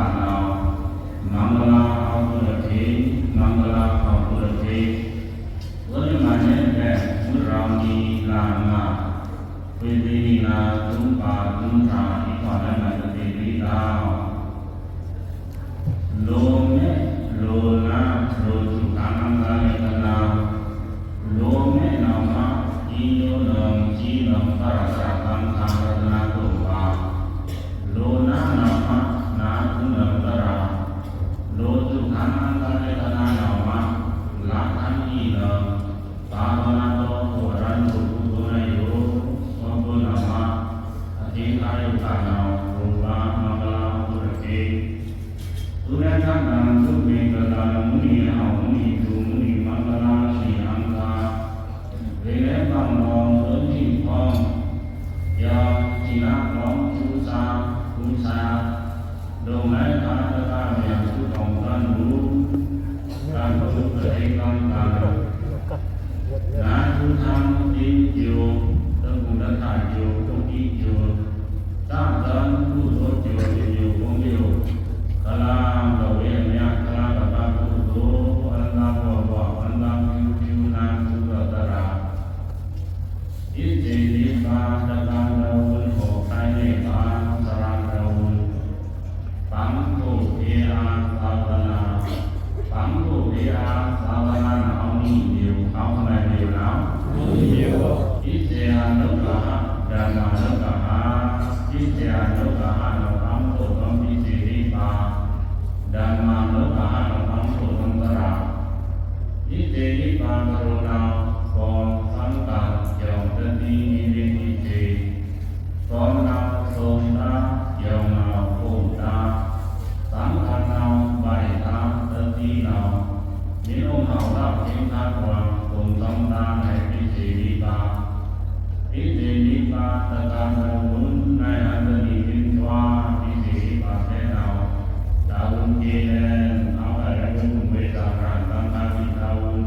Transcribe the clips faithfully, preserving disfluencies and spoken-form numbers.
မင်္ဂလာ မင်္ဂလာ ဟောက်သုတထေး မင်္ဂလာ ဟောက်သုတထေး ဝိုင်းမနဲပဲ မွေးရောင်နီလာငါ ဝေသီနီလာ သုံပါ သုံဖြာ အီခွာလမ်းမတည်ပြီးတော့ လိုမဲလိုလား လိုသူခံအင်္ဂါလက္ခဏာ လိုမဲနောင်မ ကြီးညိုလွန် ကြီးလွန် သရသရ သံဃာရတနာကိုယ်ပါ လိုနာနောင်မ နာသူလွန်သရ လိုသူခံအင်္ဂါလက္ခဏာနောင်မ လာခံကြီးလွန် သာသနာတော်ကို အရန်တို့ ပူဇော်နိုင်လို့ သောပုဏ္ဏာမ အသင်္ခါရုပ်္ပကနာ ရူပမင်္ဂလာ ပုရတိ သုနထကံ သုမင်္ဂလာ မုနိဟောက် မုနိသူ မုနိမင်္ဂလာ ရှိအင်္ဂါ ဗေလဲပင်လောင် သွင်းသည့်ဖောင်း ယံ သီလကောင်း ပူဇာ ပူဇာ လုပ်ငန်း သာသနာ့ အမြတ် ဆုတောင်း တန်ဖိုး တန်ဖိုး ပဋိသင်္ခါရ နာသူထံ သင်္ကြို သက္ကုတ္ထကြို ပုတ်တိကြို သတန်ကုသိုလ်ကြို တမျိုးပုံမျိုး ကလံကဝေအမြတ် ကလံကပကုသိုလ် အနန္တဘောဘော အနန္တပြုပြု နာသူတော်သရ ဖြစ်စေလေးပါး တပံတော်ဝင် ဟောခိုင်းလေးပါး သရံတော်ဝင် ပန်းသို့ ဘုရားသာသနာ ပန်းသို့ ဘုရားသာသနာ နှစ်မျိုး အောက်ခံလိုက်မျိုးနော်။ နှစ်မျိုးပါ။ ဖြစ်စေအနုဂ္ဂဟ ဓမ္မာနုဂ္ဂဟ ဖြစ်စေအနုဂ္ဂဟ နှစ်မျိုးသုံး ဖြစ်စေလေးပါး ဓမ္မာနုဂ္ဂဟ နှစ်မျိုးသုံးသရ ဖြစ်စေလေးပါး ကရုဏာ ပေါ်သံဃာ ကြောင့် တနည်းနည်းဖြစ်စေ သောင်းနာသောင်းသား ရောင်နာပုံသား သံဃာနောင် ဗိုက်သား သတိနောင် မင်းတို့ ဟောက်သား သင်္ခါကွာ ပုံသောင်းသား နဲ့ ဖြစ်စေလေးပါး ဖြစ်စေလေးပါး တပံတော်ဝင် နတ်အန္တရာယ်ကင်းစွာ ဖြစ်စေလေးပါး ဖဲနောင် တာဝန်ကျေတဲ့ အောက်ကလည်း ဝိုင်းဝေး သံဃာ သံဃာတိ တာဝန်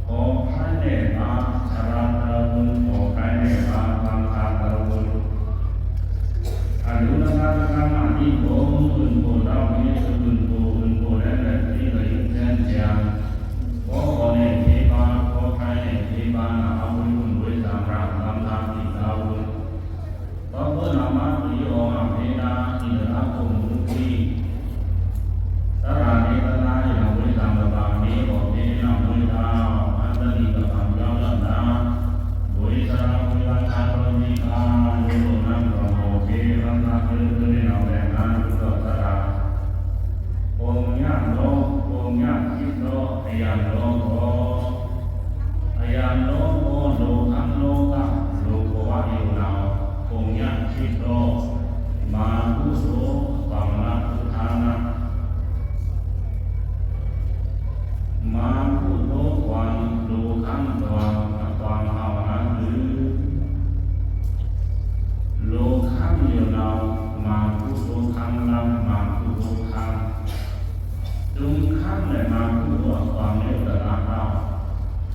ဟောခိုင်းလေးပါး သရံတော်ဝင် ဟောခိုင်းလေးပါး သံဃာတော်ဝင် အလူတကားတကားမှ ဒီဘုံဝင်ဖို့တော့ မင်းဝင်ဖို့ ဝင်ဖို့လည်း လက်သေးက ရုပ်ဆန်းကြံ ဟောခိုင်းလေးပါး ဟောခိုင်းလေးပါး နတ်အဝိုင်းဝင် သံဃာ သံဃာတိ တာဝန် သောပုဏ္ဏာမ တရုပ်အောင်အမေဒါ သီလအကုန်မူပြီး သရဏေသနာ ယဝိသံဃပါ မေးပေါ်မေးနောက်မွေးသား အန္တလီကပံပြောင်းလပ်တာ ဝေသရဝေသံဃာတော်ကြီးက လူလူနံတော်ကို ဖေရံသာကလေးကလေးနောက်တဲ့ နာလူတော်သရ ပုံညတ်သော ပုံညတ်ဖြစ်သော အရာလောက အရာလောက လူခမ်းလောက လူဘဝရုပ်နာ ပုံညတ်ဖြစ်သော မဟာကုသိုလ် ပမ္မနာကုသလ မဟာကုသိုလ် ကွံာ်လူခမ်းတွင် အကွံာ်ဟောင်းနာသူ လူခမ်းရုပ်နာ မဟာကုသိုလ်ခမ်းလမ်း မဟာကုသိုလ်ခမ်း တုံခမ်းနဲ့ မဟာကုသိုလ် အကွံာ်ရုပ်တနာတော့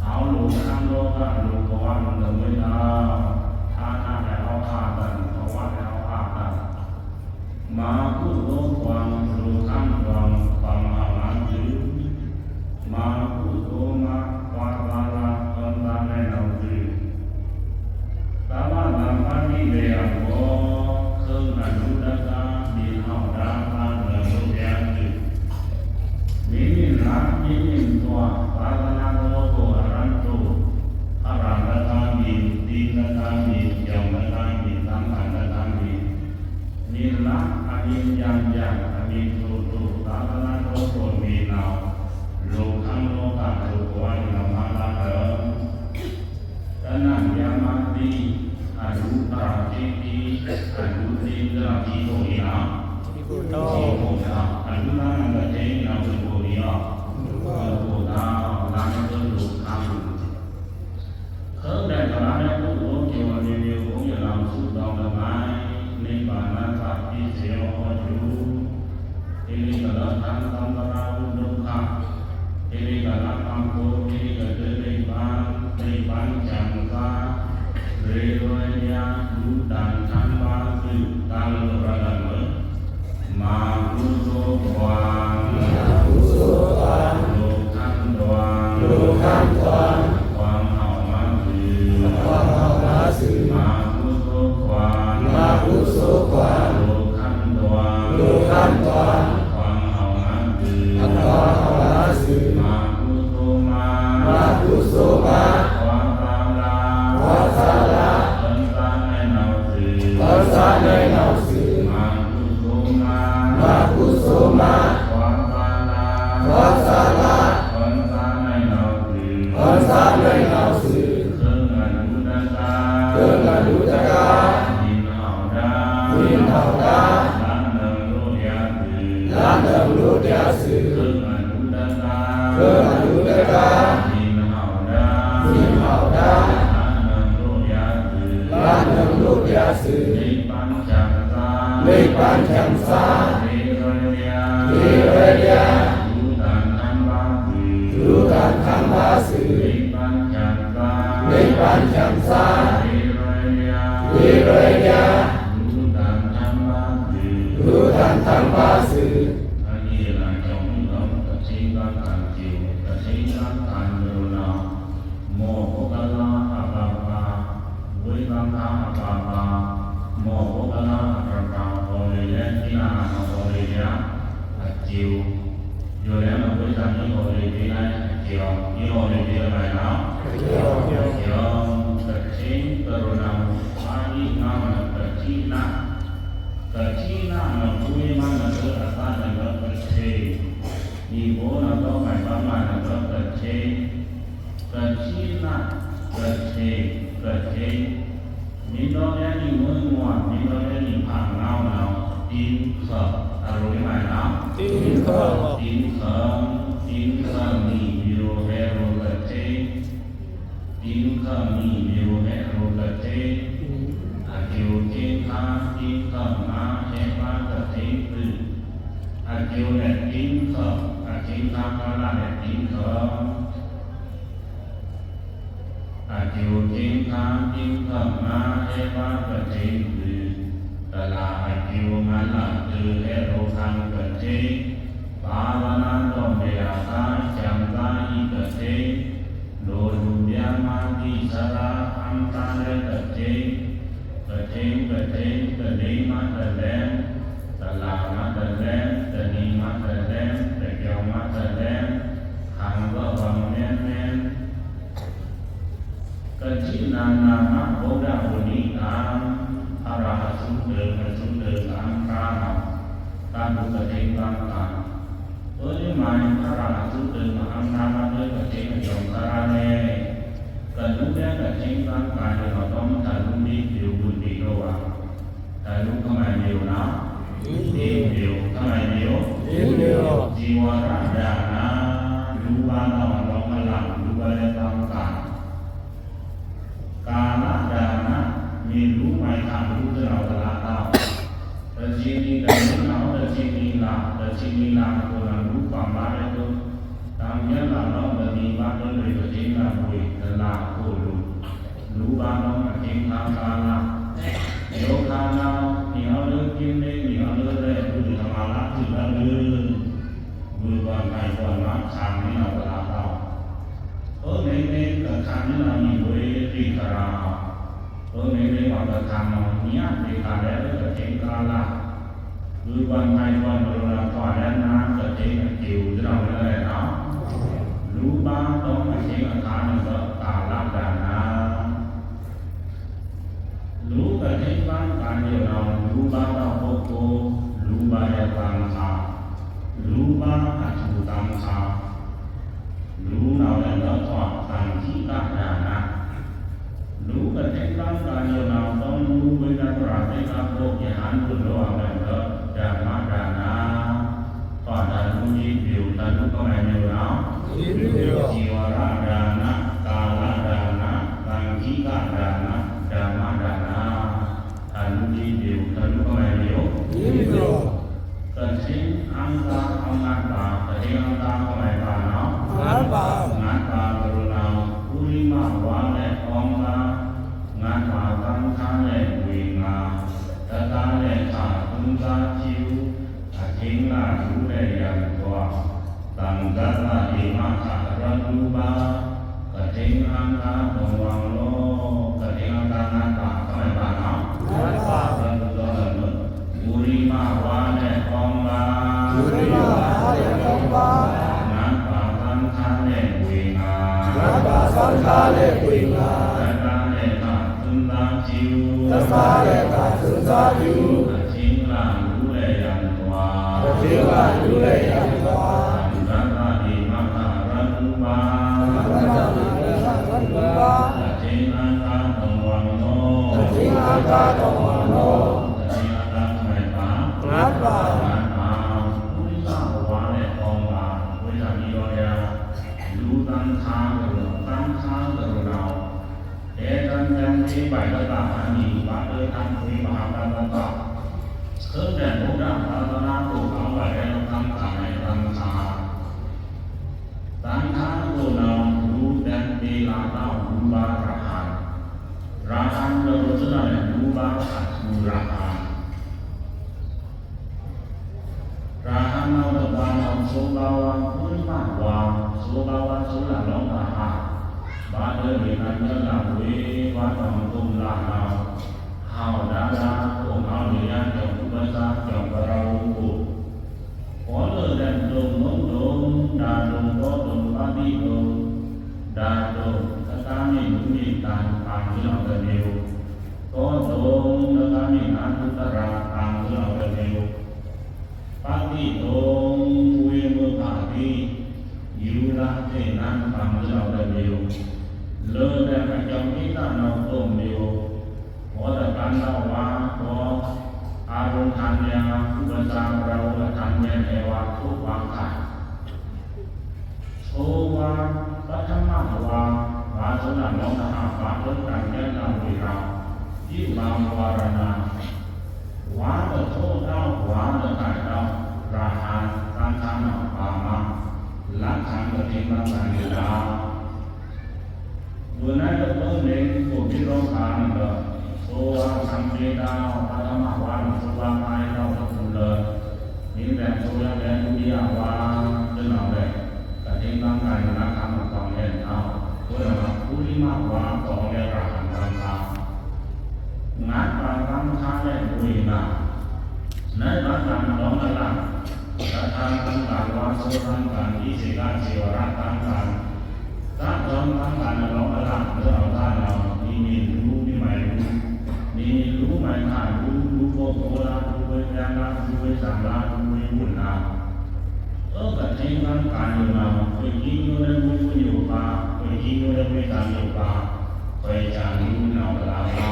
အောက်လူခမ်းလောက လူဘဝရုပ်တမွေးသား ဌာနနဲ့ အောက်ဟာတန် ဘဝနဲ့ အောက်ဟာတန် မဟာကုသိုလ် ကွံာ်လူခမ်းတွင် ကွံာ်ဟောင်းနာသူ မဟာကုသိုလ်မှ ကွံာ်ပါလာ ကွံာ်ပါလာနောက်သူ သဗ္ဗသံဃာတိ လေယာဉ်ပေါ် ခုံးအလူတကား မင်းဟောက်ဒါ ပါလွယ်လို့ ဘုရားသူ မင်းမင်းလာ မင်းမင်းသွား သာသနာတော်ကို အရန်တို့ အရန်တကားမင်း သီလတကားမင်း ကျောင်းတကားမင်း သံဃာတကားမင်း မင်းလာ အမင်းယဉ်ယဉ် အမင်းတို့တို့ သာသနာတော်ကို မင်းနောက် လူခမ်းလောက လူဘဝရုပ်နာ မဟာကုသိုလ် တနံၣ်ညမသီး အလူတရာသီးသီး အလူသီးတရာသီးကိုအီၤ ဒီကိုတာ အလူတနံၣ်ကသီး နံၣ်ကိုအီၤ ဒီကိုတာ နာမည်တို့လူခမ်း ခုံးတဲ့ကလာနဲ့ ကုသိုလ်ကျော် အမျိုးမျိုး ဘုန်းကြီးလောင် ဆုတောင်းသမိုင်း နိဗ္ဗာန်သာ ဖြစ်စေအောင် ဟောယူ ဟိရိကလထံ သံဃာဝုဒုက္ခ ဟိရိကလပံကို ဟိရိကဒုနိဗ္ဗာန် နိဗ္ဗာန်ချမ်းသာ ရေလွယ်ရာ လူတန်ထမ်းပါသူ တာလဝရကမ မဟာကုသိုလ် သုမ ခွါသါလါ ခွါသါလါ ဟွဉ်သါနွဲ့နဝ်ꩻသွူ ဟွဉ်သါနွဲ့နဝ်ꩻသွူ ခိုင်းအလူတကာ ခိုင်းအလူတကာ မီဟဝ်ဒါ မီဟဝ်ဒါ လါနွံလိုꩻယွꩻသွူ လါနွံလိုꩻယွꩻသွူ ခိုင်းအလူတကာ ခိုင်းအလူတကာ မီဟဝ်ဒါ မီဟဝ်ဒါ လါနွံလိုꩻယွꩻသွူ လါနွံလိုꩻယွꩻသွူ နိဗ္ဗာန်ချမ်းသာ နိဗ္ဗာန်ချမ်းသာ ဝေးရဲလျား ဝေးရဲလျား လူတန်ႏထမ်းပါသွူ လူတန်ႏထမ်းပါသွူ နိဗ္ဗာန်ချမ်းသာ နိဗ္ဗာန်ချမ်းသာ ဝေးရဲလျား ဝေးရဲလျား လူတန်ႏထမ်းပါသွူ လူတန်ႏထမ်းပါသွူ။ အနံၤအလၤ ကျွန်တော်တို့ သီချင်းသီးသန့် သီချင်းသီးသန့် မ့ၢ်ဝ်ႏ မောပုဂ္ဂလအပပ္ပာ ဝိသင်္ဃာအပပ္ပာ မောပုဂ္ဂလအပပ္ပာ ဟောလေလဲ ကိလအဟောလေလဲ အကျိုး ယိုလဲမကွေးစာမျိုးဟောလေလဲ အကျိုး ယိုလေလဲ အကျိုး အကျိုး သီချင်း ကရုဏာ ပါဠိငါး ကထိန ကထိန နကွေးမနုၤအသးနုၤ ကထိန် ညီဘိုနသောမၢႆပၢမနုၤ ကထိန် ကထိန ကထိန် ကထိန် မင်းတော်မြတ်ကြီးမွေးမွေး မင်းတော်မြတ်ကြီးဖာငေါင်းနော် တင်းခၢပ် အရိုမၢၼ်ႇနော် တင်းခၢပ် တင်းခၢပ် တင်းခၢပ် မီးမျိုးဟဲရိုကထိန် တင်းခၢပ် မီးမျိုးဟဲရိုကထိန် အကျိုးတင်းခါ တင်းခၢပ်ငါ ဟဲပါကထိန်သွူ အကျိုးနဲ့တင်းခၢပ် အကျိုးတင်းခါ ကာလနဲ့တင်းခၢပ် အကျိုးတင်းခါ တင်းခၢပ်ငါ ဟဲပါကထိန်သွူ တလၢ်အကျိုး ငါးလၢ်သွူ ဟဲရိုကထိန် ဘာဝနာတော်မေ့တာသာ ချမ်းသာ၏ကထိန် လိုလူများမှာ သီသရအံသာလည်းကထိန် ကထိန် ကထိန် တနံၤမှတလဲ တလၢ်မှတလဲ တနံၤမှတလဲ တကျော့မှတလဲ ခံတော့ပါမင်းမင်း ကထိနန္ဒာမ ဗုဒ္ဓဝဏိတံ ဖရာအသုတ အသုတ အံသာ တၢ်ဘူးကထိန်သံဃာ ပၢလီမၢၢ် ဖရာအသုတ မအံသာ မဒွဲကထိန်အကျော့သရၣ်နဲ ကလူးဒဲကထိန်သံဃာ ယိုနော် တောင်းတလူးမီး ယိုဘူးမီး ယိုဝါ တလူးကမၢႆမီးယိုနော် မီးယို ကမၢၢ်မီးယို မီးယို ဇီဝရဒါန လူးဘါဒီး အလောင်းအလံ လူးဘါဒဲသံဃာ ကာလဒါန မီးလူးမၢႆခါ လူးသရော်ကလာ်ဒီး တဆံနံၤတနံၤ တဆံနံၤလၢ် တဆံနံၤလၢ် အခိၣ်နၢ် လူးပၢ်ဘါဒဲဒို တၢင်ယဲလၢ်ဒီး တနံၤဘါဒို လွေကထိန်သံဃာ တလၢ်ခိၣ်လူး လူးဘါဒီး အထိန်သံဃာ ယိုခါနဝ် မီးအီၤလၢကင်းလင်း မီးအီၤလၢရဲၣ် ဒုးတမၤလၢ်သုလၢ်ဒုး ဂုၢ်ဘွၼ်ၽၢၣ်ဘွၼ်မၤခါမံၤနီၢ်ကလာ်ဒီး ပၢမ့မ့ၢ်ကခါမံၤနီၢ် မီးဝေးလံခရၣ် ပၢမ့မ့ၢ်ပကခါမံၤနီၢ် ညါဒ့ခါလဲၣ်လၢကထိန်သံဃာ ဂုၢ်ဘွၼ်ၽၢၣ်ဘွၼ် ကရူၢ်နၢ်ထွဲလဲၣ် နၢ်ကထိန်အကျိုး ဒ်နီၢ်မ့ၢ်လဲၣ်နီၢ် လူးဘါဒီးအထိန်အခါ နုာ်ဒီး ကာလဒါန လူးကထိန်သံဃာ ယိုနော် လူးဘါဒီးပုဂ္ဂိုလ် လူးဘါဒဲသံဃာ လူးဘါအထူးသံဃာ လူးနီၢ်လဲၣ်ဒီးထွဲ သင်္ဃိကဒါန လူးကထိန်သံဃာ ယိုနော် ဒီးလူးဝေးဒၣ် သရၣ်သ့ၣ်တဖၣ် ယဟန်တူၢ်လိာ်အမဲာ်ဒီး ဓမ္မဒါန ထွဲတလူးမီးယို တလူးကမၢၢ်မီးယိုနော် ဇီဝရဒါန ကာလဒါန သင်္ဃိကဒါန ဓမ္မဒါန တလူးမီးယို တလူးကမၢၢ်မီးယို ကထိန်အံသာ အငါးပါး ကထိန်အံသာ ကမၢၢ်ပါနီၢ် ငါးပါး ငါးပါး ကရူၢ်နၢ် ဥရိမဝါလဲၣ် အံသာ ငါးပါး သံဃာလဲၣ် ဝေငါ တဂၤလဲၣ် ခါ သုန်းသား ဖြူ အထိန်လၢ်လူးလဲၣ်ယံၤကွၢ် သံဃာလၢ်ဧမခါ ရလူးဘါ ကထိန်အံသာ တုံဝင်လော ကထိန်အံသာ ငါးပါး ကမၢၢ်ပါနီၢ် ငါးပါး ရလူးဒီး ဥရိမဝါလဲၣ် အံသာ ဥရိမဝါလဲၣ် အံသာ ငါးပါး သံဃာလဲၣ် ဝေငါ ငါးပါး သံဃာလဲၣ် ဝေငါ တဂၤလဲၣ် ခါ သုန်းသား ဖြူ တဂၤလဲၣ် ခါ သုန်းသား ဖြူ အထိန်လၢ်လူးလဲၣ်ယံၤကွၢ် အထိ သေဝလူလဲယံ သံဃာတိမဂ္ဂရတုပ္ပ သံဃာတိမဂ္ဂရတုပ္ပ တထင်္ဃါသောဝံနော တထင်္ဃါသောဝံနော တထင်္ဃါသမိုက်ပါ ငါးပါ ငါးပါ ပုရိသဝါနဲ့ ကောင်းပါ ဝိဇ္ဇာကြီးတော်များ လူသံဃာကရုဏာ သံဃာကရုဏာ အဲတံ တံ သေ ပိုက်လသဟံ ပါဒိုထံ သွေ မဟာကမ္မတ ခုံးတဲ့ ဗုဒ္ဓသာသနာကို ကောင်းပါတယ် သံဃာနဲ့ သံဃာ သံဃာကို လူတန်တေလာတော့ လူပါရဟန်း ရဟန်းတို့ စနနဲ့ လူပါအထူရဟန်း ရဟန်းတော်တစ်ပါး သောဘဝ ပုရိသဝါ သောဘဝ ဆိုလာလောကဟာ ဘာဒိုနေတန်ကြလာဝေ ဝါတော်သုံးလာလောက် ဟောက်ဒါဒါ ကိုအောင်နေရန်ကြောင့် ဥပစာကြောင့် ပရဝုကို ဘောလို့တဲ့ ဒုံဒုံဒုံ ဒါဒုံသောဒုံ ပါတိဒုံ ဒါဒုံ သသားနှင့် လူနှင့်တန် ပံလူလောက်တစ်မျိုး သောဒုံ သသားနှင့် နံဒုတရံ ပံလူလောက်တစ်မျိုး ပါတိဒုံ ဝေမုခာတိ ယူရသေနံ ပံလူလောက်တစ်မျိုး လွတ်တဲ့အကြောင်းကိစ္စနောက်သုံးမျိုး ဟောတဲ့ကံတော်ဝါသော အာရုံထံညာ ဥပစာပရဝုထံညာ ဧဝံ ထိုဝါခါ ထိုဝါ ပထမဝါ ဝါဆိုတဲ့ လောကဟာ ဘာလို့တန်ကြလာဝေရာ ဒီဝါဝရဏ ဝါတထိုးတော့ ဝါတခါတော့ ရဟန်း သံဃာနောက်ပါမှာ လက်ခံကတိမခံရတာ ဝိနည်းတစ်ပုံနဲ့ ကိုယ်ပြီးတော့ခါနေတော့ သိုဝါသံဃာတော် ပထမဝါနဲ့ သိုဝါပိုင်းတော့ တစ်ခုလ မင်းတဲ့ သိုဝါတဲ့ ဒုတိယဝါ ကျွန်တော်လည်း ကတိမခံရတာ ခံမကောင်းတဲ့နောက် ဘုရားက ပုရိမဝါ ခေါ်တဲ့ ရဟန်းသံဃာ ငါးပါးသံဃာနဲ့ ဝေငှ နတ်ဘာသာ လောကလ တတ်တံ သံဃာ ဝါသော သံဃာ ဒီစေက ဇေဝရ သံဃာ သတ်တံ သံဃာ လောကလ လွတ်အောင်သာ နီမင်းလူ နီမင်းလူ နီမင်းလူ မင်းခါလူ လူပုဂ္ဂိုလ်လူ ဝေသင်လူ ဝေသင်လူ ဝေဝုလ အကထိန်သံဃာ ယုံနာ ခွေကြီးညိုတဲ့ ဝေဝုညိုပါ ခွေကြီးညိုတဲ့ ဝေသင်ညိုပါ ခွေချာလူ နောက်လာပါ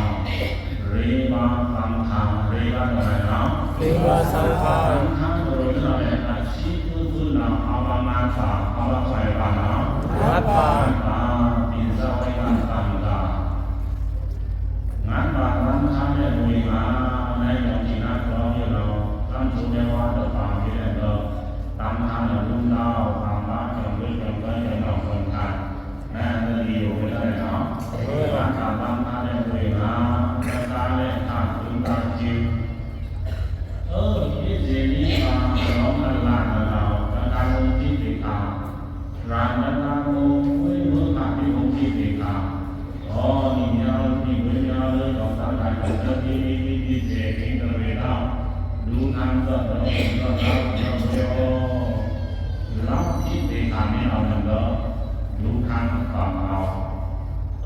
ရေပါ သံဃာ ရေပါ တမန်တော် ရေပါ သံဃာ သံဃာ တို့ ကျွန်တော်လည်း အစည်းအဝေး သူ့နောက် အဝငါးပါး အဝခွေပါ နော် ငါးပါး ငါးပါး ပိစဝေက သံဃာ ငါးပါး သံဃာ နဲ့ ဝေငှ နဲ့ ရောင်ခြည် နောက် ပြောင်း ရုံ နောက် သံဃာ နဲ့ ဝါ တစ်ပါး ဖြစ်တဲ့ တော့ သံဃာ နဲ့ လူ နောက် သံဃာ ကြောင့် လွတ် ကြောင့် လွတ် ကြောင့် နောက် ခွန်ခါ နဲ့ အန္တရာယ် ကို ဝေထားတယ် နော်။ ဝေငှ သံဃာ နဲ့ ဝေငှ သံဃာ နဲ့ ထပ် သံဃာ ကျူ အိုး ဖြစ်စေလေးပါး အလောင်းအလတ် နောက် သံဃာ လုံး ဖြစ်စေခါ ရန်တကာကို ဝေငှ ဖြစ်စေခါ အော် ဒီညောင်း ဒီဝေညောင်း လို့ တော့ သံဃာ ကို သတိ ဖြစ်စေ ခင်ဗျာ လူ ခံ တော့ တော့ တော့ တော့ ဝေ အော် လောက် ဖြစ်စေခါ မင်းအောင် တော့ လူ ခံ ပါ ပါ အော်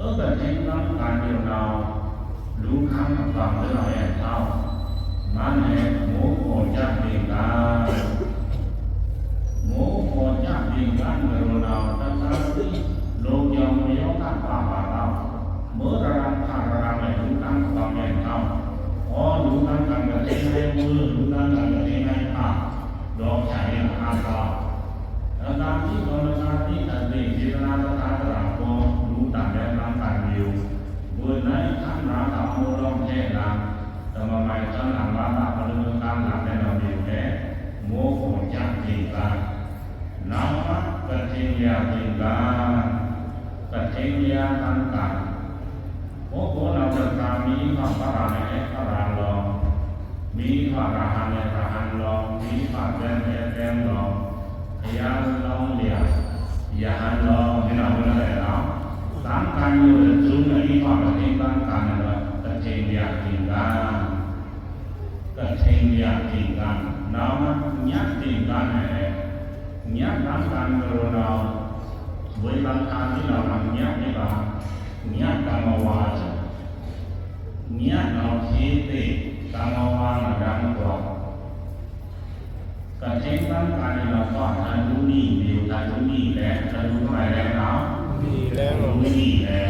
အကထိန်သံဃာ ရုံ နောက် လူခမ်းအပှ့ၤ မွဲလာရဲ့ အကြောင်း မန်နဲ့ မိုးပေါ်ကျသင်္ကန်း မိုးပေါ်ကျသင်္ကန်း ကရော နောက် တခါ လိုပြောင်မရောကပ်ပါပါတော့ မိုးရရန် ဖရရန်နဲ့ လူခမ်းအပှ့ၤ မွဲလာရဲ့ အကြောင်း အော် လူခမ်းကံကထိန်နဲ့ မိုး လူခမ်းကံကထိန်နဲ့ ဖ တော့ ချာရင် အားသာ အတန်တိ ကောနသတိ အသည့် စေတနာ သက္ကရာ ကို လူတန်တဲ့ လမ်းကံမျိုး ဘုရား ခမ်းရာ ကံ မိုးလောင် ထဲလာ တမမိုင် ကံ လမ်း ဘာသာ ပလူ ကံ လမ်း တဲ့ နောက်မျိုးနဲ့ မိုးပေါ်ကျသင်္ကန်း နောက်မှ ကထိန်လျာသင်္ကန်း ကထိန်လျာသင်္ကန်း ပုဂ္ဂိုလ် နောက်တစ်ပါး မီး ဖ ဖရာ နဲ့ ဖရာ လောင်း မီး ဖ ရဟန်း နဲ့ ရဟန်း လောင်း မီး ဖ သင် နဲ့ သင် လောင်း ဘုရားလောင်းလျာ ရဟန်းလောင်း မင်းအောင် ဝင်လာတဲ့ နောက် သင်္ကန်းမျိုး နဲ့ ကျူး နဲ့ မီး ဖ ကထိန်သင်္ကန်း နဲ့ ကထိန်လျာသင်္ကန်း ကထိန်လျာသင်္ကန်း နောက်မှ ညှပ်သင်္ကန်း နဲ့ ညှပ်သင်္ကန်း ကရော နောက် ဝေသင်္ခါ ဒီ နောက်မှ ညှပ် ဒီပါ ညှပ် ကမ္မဝါ ဆို ညှပ် နောက် ဖြစ်သည့် ကမ္မဝါ မှာ တန်းကွာ ကထိန်းသန်းတာႏနီၤ ထွားထလူနီၤ မီးထလူနီၤလဲ ထလူနီၤလဲနီၤ နီၤလဲနီၤ နီၤလဲ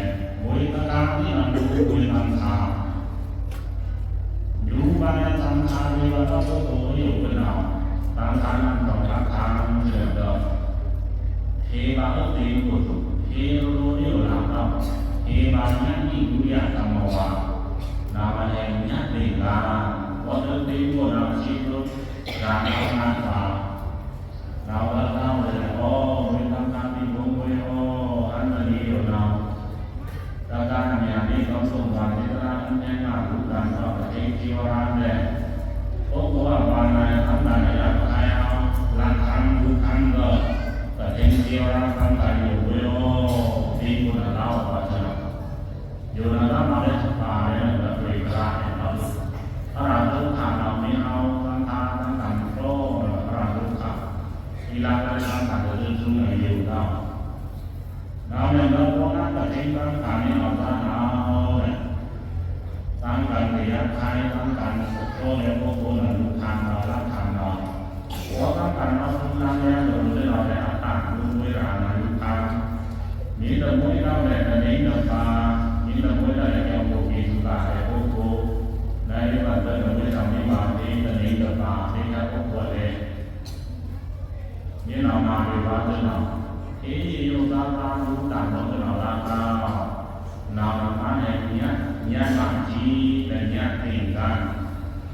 ဝေးသကားနီၤ လူဝေးသံဃာ လူပါယသံဃာ ဝေးပါသောပုဂ္ဂိုလ် ယုပ်ပနောင် သံဃာနီၤ ထွားထလူနီၤ ထေဝါ အုပ်သိမ်းဖို့ ထေရူနီၤ လာတော့ ထေဝါ ညတ်နီၤ ဒုတိယသမဝါ နာမည် ညတ်သင်္ဃာ ဝတ်သိမ်းဖို့ နာမည်ရှိလို့ ဒါနာမည်ပါ နာမည်ပါဝင်အောဝေးသံဃာ ပိဝုံဝေးအော အန္တလီယိုနောင် တက္ကရာဇ်အနည်းဆုံး ဆုံးသွားစေသလား။ အနည်းငါလူကံတော့ ကထိန်းသီဝရတဲ့ ပုဂ္ဂိုလ်အပါဏာ သံဃာတရား ပခါယံ လက်ခံလူခံတော့ ကထိန်းသီဝရ သံဃာယုပ်ဝေးအော ဒီကုဏ္ဏလဝပ္ပတနာ ယုပ်နာမည်လည်းပါတယ်နော် တွေ့ကြတယ်နော်။ အဲ့ဒါဒုက္ခတော့မင်းအောင် သံဃာ သံဃာတော့ အဲ့ဒါဒုက္ခ ဒီလမ်းက သံဃာတို့ သူ့နဲ့ယူတော့ နောက်လည်း လောကဓာတ်ကထိန်းသံဃာနဲ့ အောင်သနာတဲ့ သံဃာတရား ခိုင်းသံဃာ ဆိုတဲ့ပုဂ္ဂိုလ်နဲ့ လူခံတော် လက်ခံတော် ဘောဓကံတော် သုလမ်းများတို့ လွတ်လပ်တဲ့အတ္တ လူဝေးရာနာယူခံ မင်းသမီးတော့လည်း တနည်းတစ်ပါး မင်းသမီးတော့လည်း ကြောင့် ပုဂ္ဂိုလ် သူကလည်း ပုဂ္ဂိုလ် လည်း ဒီမှာ သမီးတော် မိဘ မင်းသမီးတစ်ပါး သိတဲ့ပုဂ္ဂိုလ်လည်း မျက်နှာမှာ ဝေဝါသနာ အေးအေး ရုပ်သားသား လူတန်တော်သနာ လာတာ နာမည်နဲ့ ညတ် ညတ်မကြီး ညတ်သင်္ဃန်း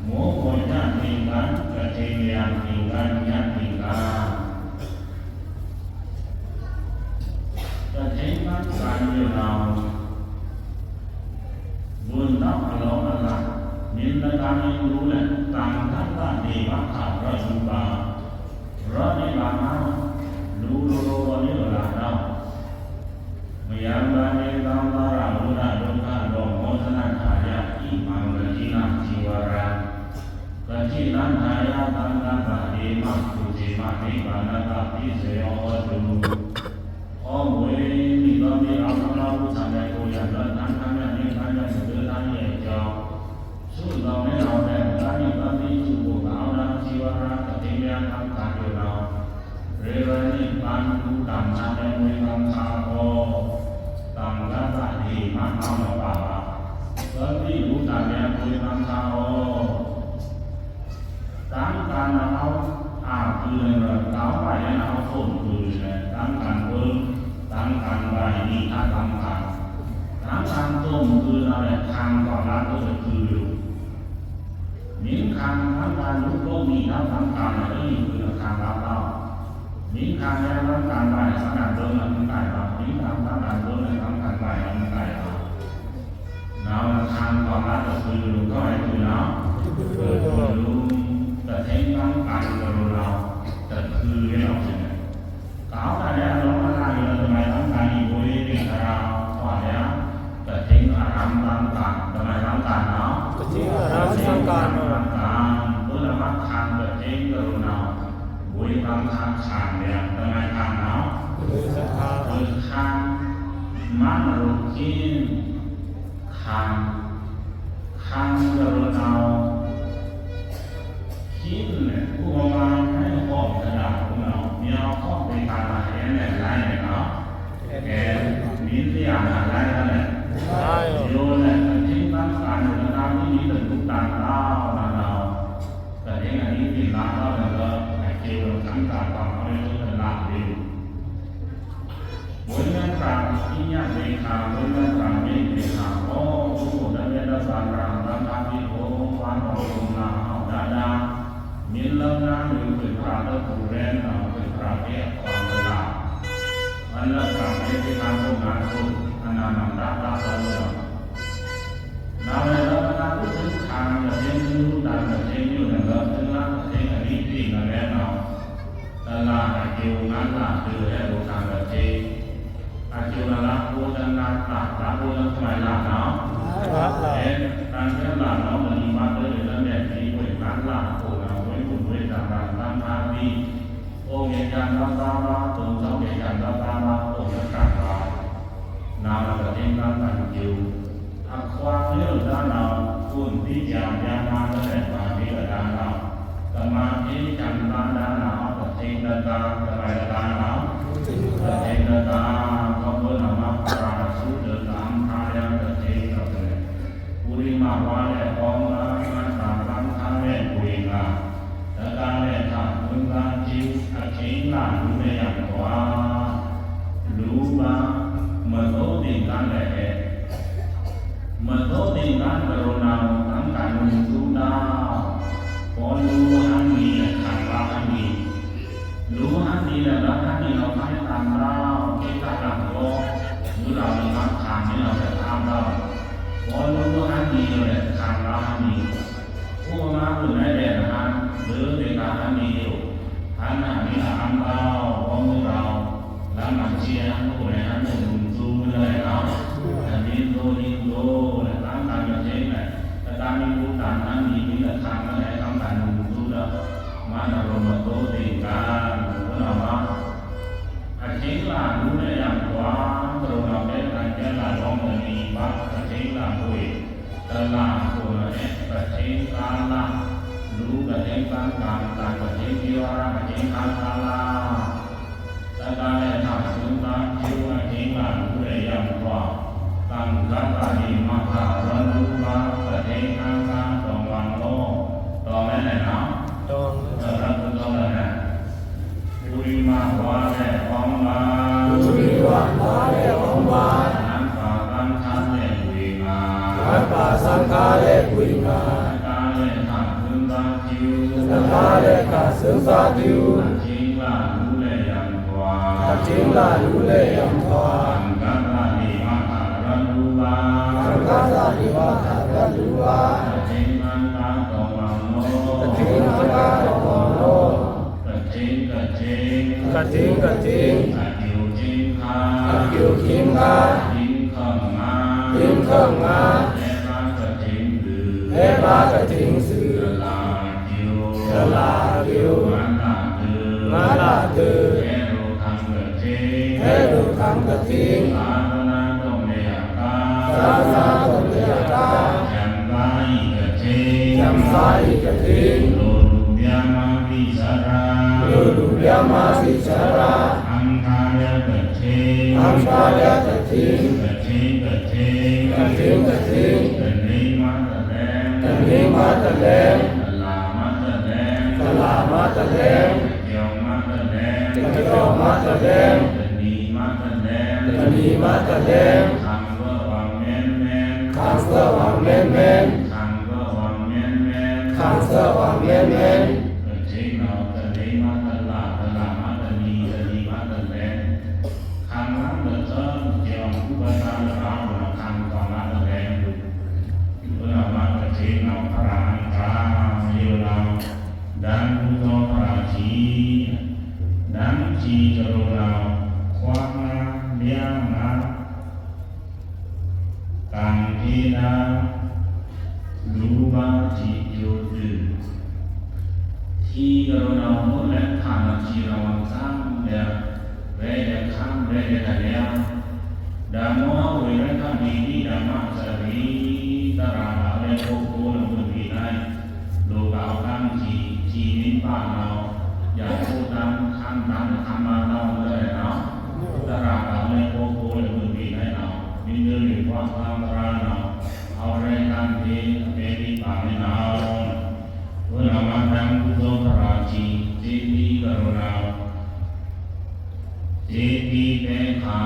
မိုးပေါ်ညတ်သင်္ဃန်း ကထိန်လျံသင်္ဃန်း ညတ်သင်္ဃန်း ကထိန်လျံသင်္ဃန်း ယုပ်နောင် ဝန်ထမ်းအလောင်းအလတ် မင်းသားမင်းသမီးနဲ့ သံဃသဒေဝ ခါရူပါ ရနိဗ္ဗာန် လူလိုလို ဝေးလာတော့ မယံပါဏိ သံဃာရ ဝုဒ္ဓဒုက္ခဒေါမောစနထာယ ဣမံ ကထိနံ သီဝရံ ကထိနံ ထာယ သံဃသဒေဝ ပူဇေမ နိဗ္ဗာနံ ပတိစ္ဆေယော ဟောတု အိုဝေး မိဘမင်းအောင်သနာ ဦးဆောင်တဲ့ ကိုယ်ရံတော် တန်ခမ်းမြတ် နိဗ္ဗာန်သို့ သင်ရဲ့အကြောင်း ဆုတောင်းနဲ့ အောင်တဲ့ သံဃာ မိဘမင်းသူ့ကို ကောင်းသော သီဝရ ကထိန်လျံ သံဃာ ယုပ်နောင် ရေဝနိဗ္ဗာန် လူတန်ခမ်းမြတ် ဝေးသံဃာ အော သံဃသဒေဝ နာမည်ပါ သမီး လူတန်လျံ ဝေးသံဃာ အော သံဃာန်အဝ်အာ ကုလင်ရ သံဃာန်ယံအဝ် သုန်ကုလင် သံဃာန်ပုန် သံဃာန်ဝိုင်း နီထသံဃာန် သံဃာန်သုန်ကုလင်ရ ခံကွာလတ်သုန်ကုလင် မင်းခံ သံဃာန်လူပုန် နီထသံဃာန် နီထသံဃာန် ခံလတ်သုန် မင်းခံလျံ သံဃာန်ဝိုင်း သံဃာန်သုန် နီထသံဃာန် မင်းခံ သံဃာန်သုန် နီထသံဃာန်ဝိုင်း နီထသံဃာန် နောက်တစ်ခါ ကောင်းလာတဲ့ သူလူကောင်းတဲ့သူနော်။ သူလူ တစ်ထင်ကောင်း ကံကြုံတော့ တစ်ခုလေးတော့ ဖြစ်နေတယ်။ ကောင်းတာလည်း အလုံးမလာရင်တော့ သမိုင်းကောင်းကံ ဒီဘိုးလေးတွေ အရာဟောတယ်။ တစ်ထင်အရမ်းကောင်းကံ သမိုင်းကောင်းကံနော်။ တစ်ထင်အရမ်းကောင်းကံနော်။ ဘုရားမှာ ခံတစ်ထင်ကြုံတော့ ဝေးကောင်းခံ ခံတယ် သမိုင်းကောင်းနော်။ ဝေးကောင်းခံ မန်ရူကင်း ခံ ခံကြုံတော့ ဟင်းနဲ့ ဥပမာနဲ့ ဟောက်ကြတာနော်။ မြောက်ဟောက်ပေးထားတာ ဟင်းနဲ့ လိုက်နဲ့နော်။ အဲ မင်းစရာနာလိုက်နဲ့။ လိုက်ရော။ ယိုးနဲ့ အထင်မှန်ကန်တဲ့ နာမည် တလူတန်တာနော်။ တကယ်အနည်းဖြင့် လာတော့လည်း အကျေဝခံတာပါ မလို့ တလာပြီ။ ဝိညာဉ် ပြာဏ် ပညာ သေခါ ဝိညာဉ် ပြာဏ် မေ့သေခါ အော သူ့ကိုယ်တည်း မျက်နှာသာ ပြာဏ် သံဃာတိ အို ဝါတော် ဘုံနာ ဟောက်ဒါဒါ မင်းလုံးသား လူ့ ခွေပြာ တပူရဲ နော် ခွေပြာ တဲ့ အခွန်တလား အလတ် ပြာဏ် မေ့သေခါ ဘုံနာ သူ့ အနန္တ တတ် တတ် တတ် နာမည် ရတနာ သူ့ သူ့ ခံ ကသင်း သူ့ တန် ကသင်း ယုပ် နဲ့ ကသင်း ကသင်း အနည်းဖြင့် နာမည် နော် တလ အကျိုး ငါးလ ဒုရဲ ဘုံခံ ကသင်း အကျိုး လ လ ဘုံ တနာ တ တ ဘုံ သမိုင်း လ နော်။ လ လ အဲ တန် တ လ နော် မနီမတ် တ လ နဲ့ ဒီ ဝေး ငါးလ ဘုံ နော် ဝေး ဘုံ ဝေး တန် တန် တန် တန် ဒီ အို ငယ် ကျန် သော သား ပါ သုံး သော ငယ် ကျန် သော သား ပါ သုံး လက် ခံ ပါ နာမည် ကသင်း သံဃာန် ယုပ် အခွန် မျိုး တန်း နော် ကွန် တိ ကျန် ကျန် မ တ နဲ့ ပါ ဒီ က တန်း နော် သမႃထေး ဆန္ဒဒါန အဝ်ႏ သထဵင်တကာႏ သမိုင်တကာႏ သထဵင်တကာႏ သောဘိနဝ်ႏ ပရာသုဒ္ဒတံ ဖျားယံႏ သထဵင်တကာႏ ပုရိမဝါလႄႈ ကောင်းငါ မတ်ႉတႃသင်ဃါလႄႈ ဝေငါ တဂၤလႄႈ ထၢင်ႇ မုၼ်းသၢၼ်း သဵဝ်း အထဵင်လႃႇ လူလႄႈ ယံၢ်ၵႂႃႇ လူမႃး မသိုပ်ႇတိင်ႇၵၼ်လႄႈ မသိုပ်ႇတိင်ႇၵၼ် ကရုဏာ တၢင်းၵၢၼ် မုၼ်သူဒၢ ပေႃးလူဟန်လီ လႄႈ ၶၢၼ်ဝႃႈဟန်လီ လူဟန်လီ လႄႈ လၢတ်ႈဟန်လီ လဝ်ႈၽၢႆႇတၢင်ႇတၢဝ်ႈ ၵဵတ်ႉၵၢတ်ႈလင်ၵေႃႈ မုၼ်လဝ်ႈမႃး ၶၢၼ်မီးလဝ်ႈ လႄႈ ထၢမ်တၢဝ်ႈ ပေႃးလူဟန်လီ လႄႈ ၶၢၼ်ဝႃႈဟန်လီ ဢူႈမႃး ဢူႈၼႆႉလႄႈ ၼႃႇ လိူဝ်သေၵႃႈ ႁၼ်လီယူႇ ႁၼ်ႁၼ်လီ ဢၼ်လဝ်ႈ ပေႃးမုၼ်လဝ်ႈ လမ်းမၼ်း ၸီႉႁၼ် ဢူႈၼႆႉ ႁၼ်ဢူႈ မုၼ်သူ မုၼ်လႆႈၼေႃႈ ဢၼ်လီသူ လီသူ လႄႈ တၢင်းၵၢၼ် မၼ်းၸိူင်ႉၼႆ တၵ်းမီး လူၵ်ႈတၢၼ်ႇ ၼၼ်ႉ မီး မီးတၢင်းၵၢၼ် မုၼ်သူ လႄႈ မၼ်း ဢရူမ်ႇ မၼ်း တူဝ်တဵင်ႈၵၼ် မုၼ်လဝ်ႈမႃး အထဵင်လႃႇ လူလႄႈ ယံၢ်ၵႂႃႇ ကရုဏာ ပဵၼ်ဢၼ်ၵႄႈလၢႆ လွင်ႈမၼ်းမီး ပၢတ်ႈ အထဵင်လႃႇ ၵူၺ်း တလႃႇ ၵူၼ်းလႄႈ ပထဵင်ၵႃးလႃႇ လူပထဵင် တၢင်းၵၢၼ် တၢင်းပထဵင် တိဝရ ပထဵင် တၢင်းၵႃးလႃႇ သဒၢလႄႈ ထၢင်ႇ သုင်ၵႃး ၸိဝ်း အထဵင်လႃႇ လူလႄႈ ယံၢ်ၵႂႃႇ သင်ၶၸႃႇတိ မၶႃႇရၼူပ ပထဵင် တၢင်းၵႃး တွင်ႇဝၢင်းလေႃး တွင်ႇလႄႈ ၼႆၼေႃႈ တွင်ႇ သရၢၵ်ႈ တွင်ႇလႄႈ ၼႃႇ ပုရိမဝါလႄႈ ဢွင်ႇဝႃႈ ပုရိမဝါလႄႈ ဢွင်ႇဝႃႈ ၼမ်ႉပႃႇ တၢင်းၶၢၼ်းလႄႈ ဝေငႃႇ ၼမ်ႉပႃႇ သင်ၶႃႇလႄႈ ဝေငႃႇ တၵ်းလႄႈ ထၢင်ႇ သုင်ၵႃး ၸိဝ်း တၵ်းလႄႈ ထၢင်ႇ သုင်ၵႃး ၸိဝ်း အထဵင်လႃႇ လူလႄႈ ယံၢ်ၵႂႃႇ အထဵင်လႃႇ လူလႄႈ ယံၢ်ၵႂႃႇ သင်ၶၸႃႇတိ မၶႃႇရၼူပ သင်ၶၸႃႇတိ မၶႃႇရၼူပ ပထဵင် တၢင်းၵႃး တွင်ႇဝၢင်းလေႃး ပထဵင် တၢင်းၵႃး တွင်ႇဝၢင်းလေႃး ကထဵင် ကထဵင် ကထဵင် ကထဵင် အၵျူဝ်းၶိင်းၶႃး အၵျူဝ်းၶိင်းၶႃး ၶိင်းၶႅင်ႇငႃး ၶိင်းၶႅင်ႇငႃး ႁႄႉပႃးကထဵင်သိုဝ်ႇ ႁႄႉပႃးကထဵင်သိုဝ်ႇ တလႃႇၵျူဝ်း တလႃႇၵျူဝ်း မႃးတႃႇသိုဝ်ႇ မႃးတႃႇသိုဝ်ႇ ႁႄႉလူၶၢင်ႈကထဵင် ႁႄႉလူၶၢင်ႈကထဵင် သႃႇသၼႃႇတွင်ႇလႄႈယၵ်ႉၵႃး သႃႇသၼႃႇတွင်ႇလႄႈယၵ်ႉၵႃး ၵျၢမ်ႇသႃႇဢိၵ်ႇကထဵင် ၵျၢမ်ႇသႃႇဢိၵ်ႇကထဵင် လူဝ်ႇလူႇပျႃးမႃး ဝိသႃႇရႃႇ လူဝ်ႇလူႇပျႃးမႃး ဝိသႃႇရႃႇ ဢမ်ႇၶႃႇယၵထဵင် ဢမ်ႇၶႃႇယၵထဵင် ကထဵင် ကထဵင် ကထဵင် ကထဵင် တၼိမ်မႃးတလႅင်း တၼိမ်မႃးတလႅင်း တလႃႇမႃးတလႅင်း တလႃႇမႃးတလႅင်း တၵျွင်ႇမႃးတလႅင်း တၵျွင်ႇမႃးတလႅင်း တၼီမႃးတလႅင်း တၼီမႃးတလႅင်း ၶၢင်ႈသိူဝ်ႈဝၢင်းမႅၼ်ႈမႅၼ်ႈ ၶၢင်ႈသိူဝ်ႈဝၢင်းမႅၼ်ႈမႅၼ်ႈ ၶၢင်ႈသိူဝ်ႈဝၢင်းမႅၼ်ႈမႅၼ်ႈ ၶၢင်ႈသိူဝ်ႈဝၢင်းမႅၼ်ႈမႅၼ်ႈ တၼိမ်မႃးတလႃႇ တလႃႇမႃးတၼီ တၼီမႃးတလႅင်း ၶၢင်ႈလင်တၢင်းသိူဝ်ႈ ၵျွင်ႇဢုပႃႇတၢၼ်ႇ တၵႃႇၼႃႇ ၶၢင်ႈၶွင်မႃးတလႅင်း ၵူၺ်းၼႃႇ မႃးတၼိမ်ၼေႃႈ ၽြႃးဢၼ်ၵႃႈ ယဝ်ႉၼေႃႈ တၢင်းၵုသူဝ်ႇၽြႃးၶီႈ တၢင်းၶီႈၵရုၼႃႇ ၶႂၢင်ႉငႃး လႅင်းငႃး တၢင်ႇထေးၼႃး လူဝ်ႇမႃးၶီႈၵျူဝ်းတိုဝ်း ၶီႈၵရုၼႃႇ မုၼ်လႅတ်ႈၽၢၼ်ႇ ၶီႈၼေႃႈ သၢင်ႈလႅပ်ႈ ဝေႇယႃႇၶၢမ်ႇ ဝေႇယႃႇၶၢမ်ႇလႅပ်ႈ ဓမ္မော ဝေရမဏီတိ ဓမ္မစရီ တြႃးၵႃႈလႄႈ ပုၵ်ႉၵူဝ်ႇလႄႈ ပုၼ်ႈၽီၼႆႉ လူဝ်ႇၵႂႃႇၵမ်ႉၶီႈ ၶီႈမိၼ်းပႃႉၼေႃႈ ယႃႇပေႃးတၢင်းၶၢမ်ႇ တၢင်းၶၢမ်ႇမႃးၼေႃႈ ၼႆၼေႃႈ တြႃးၵႃႈလႄႈ ပုၵ်ႉၵူဝ်ႇလႄႈ ပုၼ်ႈၽီၼႆႉၼေႃႈ မိူဝ်ႈလဵဝ် ၵႂႃႇၵၢင်တြႃးၼေႃႈ ဢဝ်လႆႈတၢင်းၽိတ်း ပဵၼ်ၼိပ်ႉပၢၼ်ႇၼႆၼေႃႈ ၵူၺ်းၼႃႇ မႃးတၢင်းၵုသူဝ်ႇၽြႃးၶီႈ ၸေႇတီႇၵရုၼႃႇ ၸေႇတီႇပဵၼ်ၶႃႈ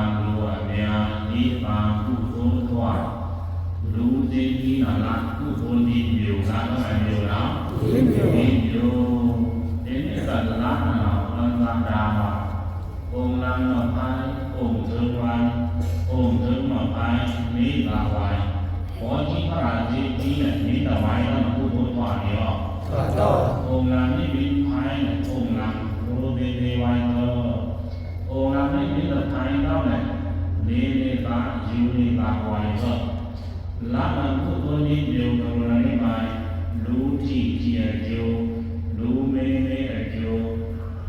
လူဝ်ႇဢမျႃး ၼိပ်ႉပၢၼ်ႇၵုသူဝ်ႇထွၼ်ႇ လူဝ်ႇၸေႇတီႇၼႃႇလႃႇ ၵုသူဝ်ႇၼိပ်ႉပျူႇ လႃႇၵေႃႈ ၼိပ်ႉပျူႇၼေႃႈ ၼိပ်ႉပျူႇ ၼိပ်ႉပျူႇ တေၼႆႉၵေႃႈ လႃႇၼႃႇ ဢွၼ်တၢင်းတႃႇဝႃႈ ဢူင်ႇလင်မၽႆး ဢူင်ႇထိူင်းဝႆႈ ဢူင်ႇထိူင်းမၽႆး ၼိပ်ႉတႃႇဝႆႈ ပေႃးၸီးၽြႃးၸေႇတီႇၼႆႉ ၼိပ်ႉတႃႇဝႆႈ ၵေႃႈၼႃႇ ၵုသူဝ်ႇထွၼ်ႇၼႆႉဢေႃႈ ၶႃႈၸဝ်ႈ ဢူင်ႇလင်ၼိပ်ႉပိၼ်ႇၽႆးၼႆႉ ဢူင်ႇလင် ရူဝ်ႇတေႇတေႇဝႆႈၵေႃႈ ဢူင်ႇလင်ၼိပ်ႉပိၼ်ႇတႃႇၽႆးၵေႃႈၼႆႉ ၼိပ်ႉၼိပ်ႉတႃႇ ယူႇၼိပ်ႉတႃႇဝႆႈၵေႃႈ လၢတ်ႈၼႃႇ ၵုသူဝ်ႇၼိပ်ႉပျူႇ ၵရုၼႃႇၼိပ်ႉပၢၼ်ႇ လူဝ်ႇထီႇထီႇဢၵျူဝ်း လူဝ်ႇမေးမေးဢၵျူဝ်း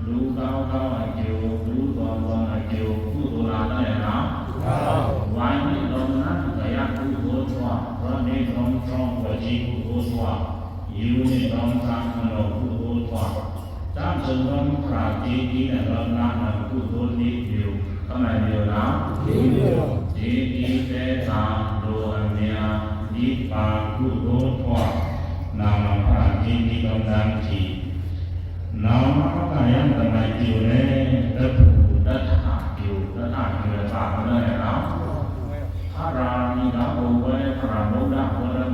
လူဝ်ႇၵဝ်းၵဝ်းဢၵျူဝ်း လူဝ်ႇသွမ်ႇသွမ်ႇဢၵျူဝ်း ၵုသူဝ်ႇလႃႇတႄႉလႄႈၼေႃႈ။ ဝၢႆးၼိပ်ႉတွမ်ၼၼ်ႉ ၵႃႇယၵုသူဝ်ႇသွင်ႇ ဝၸီႇၵုသူဝ်ႇသွင်ႇ ၵူႈၵူႈသွင်ႇ ယူႇၼိပ်ႉတွမ်သၢင်ႇ မၼေႃးၵုသူဝ်ႇသွင်ႇ စံးဝေါ် ဖြရာႏကြေးကီး နလွပ်နဝ်း ကုသိုလ်ဒို့ယို သမိုင်းယိုနာ် တေးတံတဲသဒိုအများ ဒိတ်ပါကုသိုလ်ထွာ နဝ်းဖြရာႏကြေးကီး ကံတန်းထီ နဝ်းမွဲကယံသမိုင်းယိုနယ် တဖုတထယို တထယို တဖုတထယို ဖြရာႏ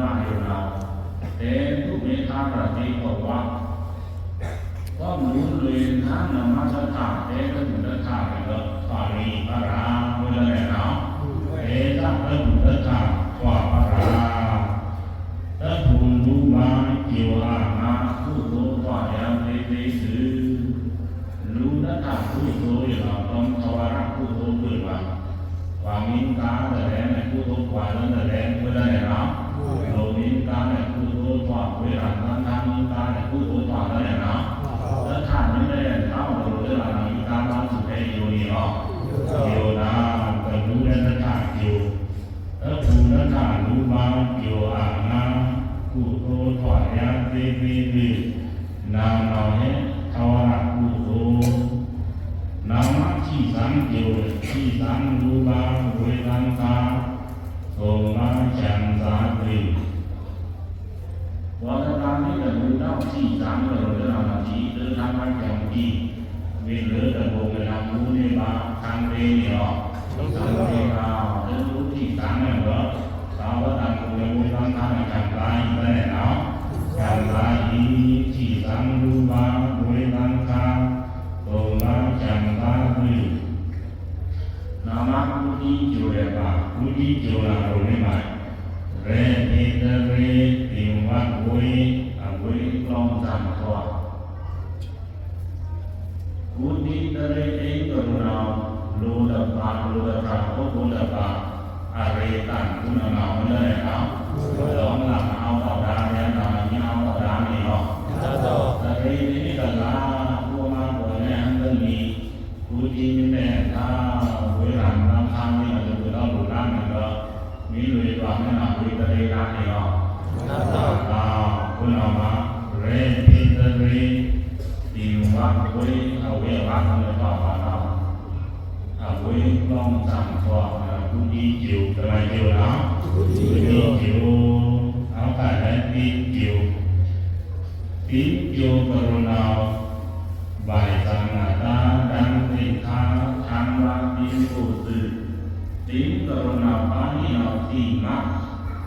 နဝ်း တေးသုမေးသရာႏတေးပဝ ကွမ်လူလွေနနမတထ တေးတဖုတထ မွဲလရီဖြရာႏ မွဲလရီနဝ်း တေးသဒိုတထထွာဖြရာႏ တဖုလူဗာႏယိုအငါ ကုသိုလ်ထွာယံသေသေဒု လူတထကုသိုလ်ယို နဝ်းတွမ်သဝရကုသိုလ်ထွာ ကွမ်မင်းသားတရဲနဲ့ ကုသိုလ်ထွာတရဲ မွဲလရီနဝ်း လူမင်းသားနဲ့ ကုသိုလ်ထွာ ဝေးရန်တန်ထန်မင်းသားနဲ့ ကုသိုလ်ထွာတရဲနဝ်း တထမွဲလရီနဝ်း လူတရဲနဝ်း မင်းသားမင်းသူထဲယိုနီၤ ယိုနာ် တလူနဲ့တထယို တဖုတထလူဗာႏယိုအငါ ကုသိုလ်ထွာယံသေသေဒု နဝ်းနဝ်းဟဲ သဝရကုသိုလ် နဝ်းမွဲထီစံယို ထီစံလူဗာႏဝေးသင်ခါ သုံးပါးချမ်းသာဒု ဝေါ်တတန်နီတလူနဝ်း ထီစံကလူနဝ်း ထီတထမွဲကံကီ ဝေးလရီတဘိုးကလံလူန့ၣ်ဗာႏ သင်သေနီၤ သင်သေဗာႏ တလူထီစံန့ၣ်လီၤ သဝတန်လူန့ၣ် ဝေးသင်ခါန့ၣ် ချမ်းသာအီၤတရဲနဝ်း ချမ်းသာအီၤ ထီစံလူဗာႏဝေးသင်ခါ သုံးပါးချမ်းသာဒု နဝ်းမွဲကုဒိယိုရဲဗာႏ ကုဒိယိုနဝ်း လူန့ၣ်ဗာႏ ရဲထေတရဲ တင်ဝတ်ဝေး အဝေးကလောင်စံထွာ ကုဒိတရဲ အိမ်ကရုဏာ လူတပါ လူတပါ အိမ်ကရုဏာ အရဲတန်ကုနမွဲလရီနဝ်း လောင်းလံအဝေါ်ဒါရဲနဝ်း မီးအဝေါ်ဒါမီးလီၤ တရဲန့ၣ်ကလာ အိမ်ကရုဏာဟံဒလီ ကုဒိမီးတဲထါ ဝေးရန်တန်ထန်မီး အလူကလောင်လူလမ်းမီးလီၤ မီးလွေးထွာမီးနဝ်း ဝေးတရဲဒါမီးလီၤ အဝ်ကုနမွဲ ရဲထေတရဲ တင်ဝတ်ဝေး အဝေးအဝတ်မီးလီၤ အဝေးကလောင်စံထွာ ကုဒိယို သမိုင်းယိုနာ် ကုဒိယို အဝ်ကလဲတင်ယို တင်ယိုကရုဏာ ဗိုက်ဆံအသား ဒံသေခါ ထမ်းပါတင်ဖို့သွူ တင်ကရုဏာပါဠိနဝ်း တိမ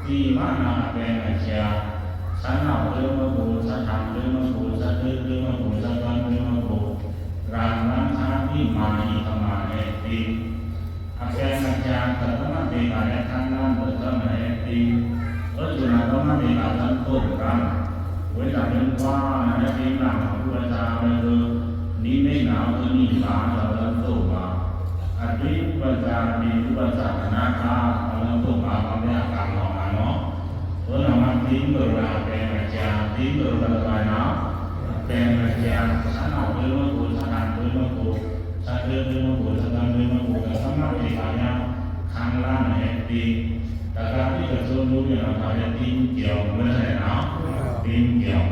တိမနဝ်း အပျဲၢ်အကျား ဆံနဝ်းတွို့မဘိုး ဆံထမ်းတွို့မဘိုး ဆံတွို့တွို့မဘိုး ဆံတွို့တွို့မဘိုး ရန်ဝန်ခါ တိမအီၤ ခမဟဲတင် အပျဲၢ်အကျား သရမတေကာရဲ ထမ်းနဝ်းသရမဟဲတင် အို့သုနဝ်း သရမတေကာ သံသိုပ်ရန် ဝေးတန်တွို့ကွာနဝ်း ဟဲတင်နဝ်း ဥပ္ပဇာမ့ၢ်ဂ့ၤ နံၤမ့ၢ်နဝ်း သနီဗာ နဝ်းသံသိုပ်ဗာ အဒွိဥပ္ပဇာ ဒွိဥပ္ပဇာကနာက နဝ်းသံသိုပ်ဗာ ပှၤမ့ၢ်အကၢ်မောင်မနီၤ အို့နဝ်းမွဲတင်ကရုဏာ အပျဲၢ်အကျား တင်ကရုဏာ သရမ အပျဲၢ်အကျား ဆံနဝ်းတွို့မဘိုး ဆံထမ်းတွို့မဘိုး ဆံတွို့တွို့မဘိုး ဆံထမ်းတွို့မဘိုး သရမတေကာယ ခမ်းလမ်းဟဲတင် တကးဒံကသိုလို ယနဝ်းထီၣ်ရဲတင်ကျော် မွဲလရီနဝ်း တင်ကျော်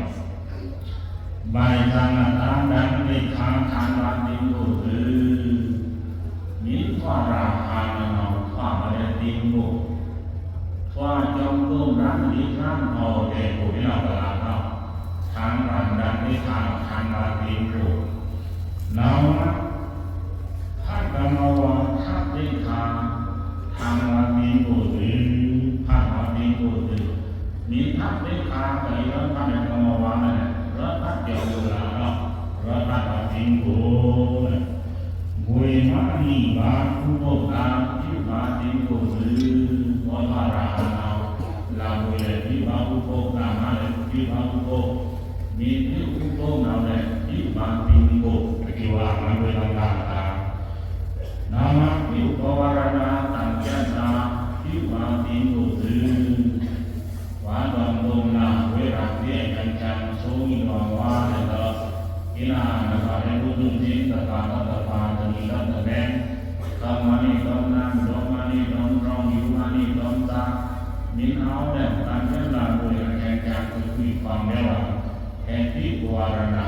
ဗိုက်ဆံအသား ဒံသေခါ ထမ်းပါတင်ဖို့သွူ မီးထွာရဟန်းနဝ်း ထွာမရဲတင်ဖို့ ထွာကျောင်းသုံးရန် လေးရန် ဟောတဲ့ကို မီးနဝ်းကလာ်နဝ်း ထမ်းပါ ဒံသေခါ ထမ်းပါတင်ဖို့ နဝ်းမွဲ ဖတ်ကမ္မဝါ ဖတ်သိက္ခာ ထမ်းပါတင်ဖို့သွူ ဖတ်ပါတင်ဖို့သွူ မီးဖတ်သိက္ခာ ကလီလဖတ်ကမ္မဝါ မီးလဖတ်ကျော်ဝေးလနဝ်း လဖတ်ပါတင်ဖို့ ဗွေမနီဗာ ဥပုသ်သာ ပြုပါတင်ဖို့သွူ ပောထွာရဟန်းနဝ်း လဗွေလဲၣ် ပြုပါဥပုသ် လမါလဲၣ် ပြုပါဥပုသ် မီးပြုဥပုသ်နဝ်းလဲၣ် ပြုပါတင်ဖို့ အကျိုးအမွဲဝေးလနဝ်း နဝ်းမွဲ ပြုပဝါရဏာ သင်္ချတၢ ပြုပါတင်ဖို့သွူ ဝါသွင်သုံးလ ဝေးရန်တေအကံကံ ဆိုးမီးလွန်ဝါလဲၣ်ဒီး ကိနၢ်နဂါရဲ ဘုသူစ့တပါ တပါ တနံၤတပါ တလဲ ကမ္မနီတွမ်နံ ဒွမ်မနီတွမ်တွမ် ယူမနီတွမ်သာ မီးနဝ်းလဲၣ် တန်ဆင်းလာမွေအကံကံ သွူခွီခွံဝဲဝါ ဟဲပြုပဝါရဏာ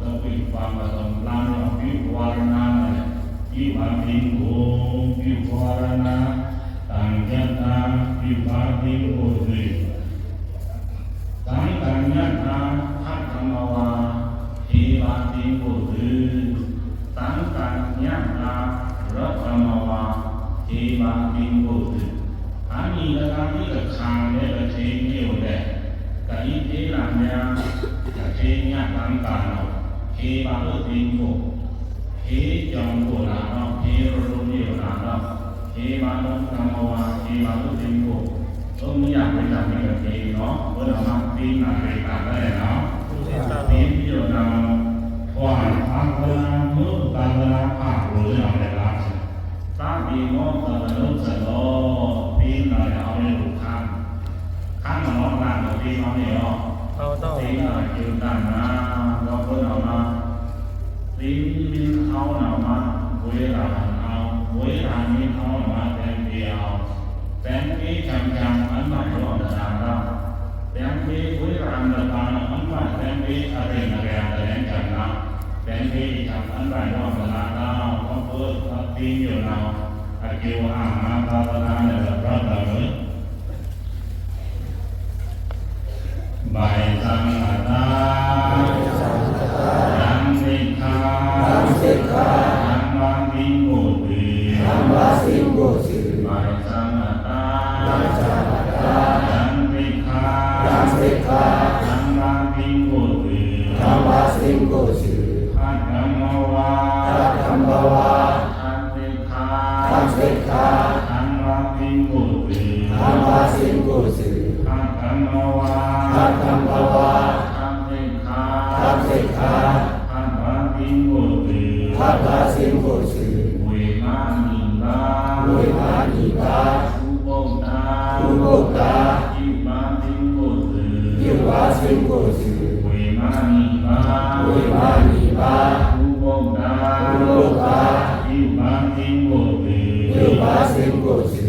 ကကွိုက်ꩻကွံႏ ပတုမ်ႏလမ်းႏ ပြုပဝါရဏာႏ ပြုပါႏသင်ႏကို ပြုပဝါရဏာႏ တင်ႏညတ်တာႏ ပြုပါႏသင်ႏကိုသွူ။ တင်ႏညတ်တာႏ ဖတ်ကမ္မဝါႏ ထေပါႏသင်ႏကိုသွူ။ တင်ႏညတ်တာႏ ရပ်ကမ္မဝါႏ ထေပါႏသင်ႏကိုသွူ။ အနံၤတဂၤမီးကခါႏ လဲပထေႏမီးအိုလဲ ကအီးထေႏနၤႏ ကထေႏညတ်တင်ႏတာႏ ထေပါႏသင်ႏကို ထေကျောင်ႏကိုနၤဒီး ထေရူႏမီးအိုနၤဒီး ထေပါႏကမ္မဝါႏ ထေပါႏသင်ႏကို အုံးမီးယၤဝေးတၢ်မီးကထေႏနီၤ ဝေးနၤမး သင်ႏနၤရေတာႏလဲနီၤ သင်ႏမီးအိုနၤ ထွာႏသာသနာ မွေးသာသနာ ဖးကိုလဲနီၤလဲ သဗ္ဗေမော သဗ္ဗနုစ္စန္တော သင်ႏနၤလဲ အဝေးလူခါႏ ခါႏနီၤ နၤဒီးသင်ႏမီးနီၤ သင်ႏနၤ ကဵုတၢ်နၤ ဒီးဝေးနၤမး သင်ႏမီးဟဝ်နၤမး ဝေးရဟၢၼ်းဟဝ် ဝေးရဟၢၼ်းမီးဟဝ်နၤမး သင်ႏပေဟဝ် သင်ႏပေချံချံ အနွမ်းလွမ်တဒါဒီး သင်ႏပေဝေးရဟၢၼ်းတဒါနီၤ အနွမ်း သင်ႏပေအရင်အရင် တရင်ချံနၤ သင်ႏပေချံ အနွမ်းလွမ်တဒါဒီး ခပ်ပိုသတိယိုနၤ အကဵုအမၤ သာသနာနဲလ် ရပ်တၢ်မွေး ဘၢႆသင်အတာ တင်ႏသိက္ခာ တင်ႏသိက္ခာ တင်ႏပါႏသင်ႏကိုသွူ တင်ႏပါႏသင်ႏကိုသွူ ဘၢႆသင်အတာ ဘၢႆသင်အတာ တင်ႏသိက္ခာ တင်ႏသိက္ခာ တင်ႏပါႏသင်ႏကိုသွူ တင်ႏပါႏသင်ႏကိုသွူ ဖတ်ကမ္မဝါႏ ဖတ်ကမ္မဝါႏ တင်ႏသိက္ခာ တင်ႏသိက္ခာ တင်ႏပါႏသင်ႏကိုသွူ တင်ႏပါႏသင်ႏကိုသွူ ဖတ်ကမ္မဝါႏ ဖတ်ကမ္မဝါႏ တင်ႏသိက္ခာ တင်ႏသိက္ခာ တင်ႏပါႏသင်ႏကိုသွူ တင်ႏပါႏသင်ႏကိုသွူ ဝေမနိဗ္ဗာန် ဝေမနိဗ္ဗာန် ဥပုသ်တ ဥပုသ်တ ပြုပါႏသင်ႏကိုသွူ ပြုပါႏသင်ႏကိုသွူ ဝေမနိဗ္ဗာန် ဝေမနိဗ္ဗာန် ဥပုသ်တ ဥပုသ်တ ပြုပါႏသင်ႏကိုသွူ ပြုပါႏသင်ႏကိုသွူ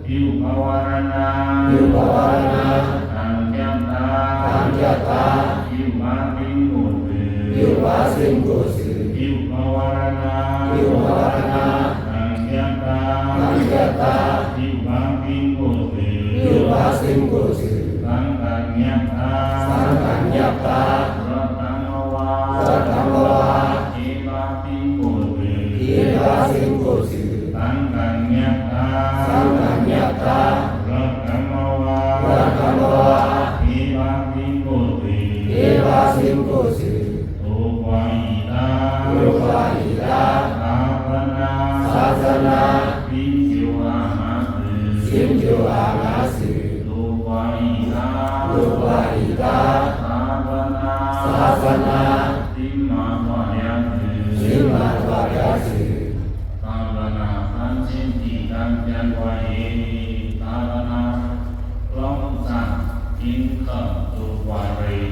ပြုပဝါရဏာ ပြုပဝါရဏာ တင်ႏညတ်တာ တင်ႏညတ်တာ ပြုပါႏသင်ႏကိုသွူ ပြုပါႏသင်ႏကိုသွူ ပြုပဝါရဏာ ပြုပဝါရဏာ တင်ႏညတ်တာ တင်ႏညတ်တာ ပြုပါႏသင်ႏကိုသွူ ပြုပါႏသင်ႏကိုသွူ သင်ႏညတ်တာ သင်ႏညတ်တာ ရပ်ကမ္မဝါႏ ရပ်ကမ္မဝါႏ ထေပါႏသင်ႏကိုသွူ ထေပါႏသင်ႏကိုသွူ သင်ႏညတ်တာ သင်ႏညတ်တာ ရပ်ကမ္မဝါႏ ရပ်ကမ္မဝါႏ ထေပါႏသင်ႏကိုသွူ ထေပါႏသင်ႏကိုသွူ သိုဝ်ကွာအီဒါ သိုဝ်ကွာအီဒါ သာသနာ သာသနာ သင်ႏယိုအာမါသွူ သင်ႏယိုအာမါသွူ သိုဝ်ကွာအီဒါ သိုဝ်ကွာအီဒါ သာသနာ သာသနာ သင်ႏမၤထွာဒျာသွူ သင်ႏမၤထွာဒျာသွူ သာသနာ သန့်ရှင်း တည်တံ့ပြန်ပွားရေး သာသနာ ကျီုံးစၢင် သင်ႏခၢၣ် သိုဝ်ကွာရေ